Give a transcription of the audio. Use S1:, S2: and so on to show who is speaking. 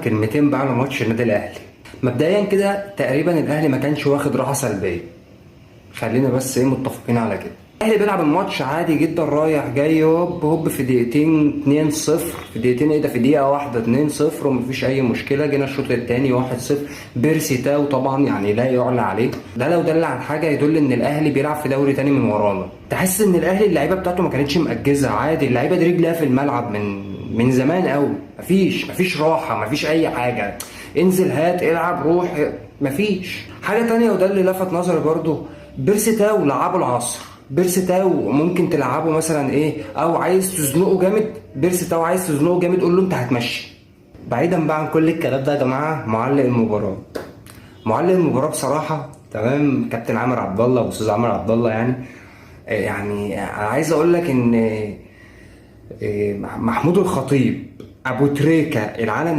S1: كلمتين بقى على ماتش النادي الاهلي. مبدئيا كده تقريبا الاهلي ما كانش واخد راحة سلبية، خلينا بس ايه متفقين على كده. الاهلي بيلعب الماتش عادي جدا، رايح جاي، هوب هوب في دقيقتين 2-0، في دقيقتين ايه ده، في دقيقة واحدة 2-0 ومفيش اي مشكلة. جينا الشوط الثاني 1-0، بيرسي تاو طبعا يعني لا يعلى عليه، ده لو دل عن حاجة يدل ان الاهلي بيلعب في دوري تاني من ورانا. تحس ان الاهلي اللعيبة بتاعته ما كانتش مأجزه، عادي اللعيبة دي رجلها في الملعب من زمان قوي، مفيش راحة، مفيش اي حاجة، انزل هات العب روح، مفيش حاجة تانية. وده اللي لفت نظري برضو، بيرسي تاو لعبه العصر، بيرسي تاو ممكن تلعبه مثلا ايه، او عايز تزنقه جامد، بيرسي تاو عايز تزنقه جامد قول له انت هتمشي. بعيدا بقى عن كل الكلام ده يا جماعة، معلق المباراة، معلق المباراة بصراحة تمام، كابتن عامر عبد الله واستاذ عامر عبد الله، يعني انا عايز اقول لك ان محمود الخطيب، ابو تريكه، العالم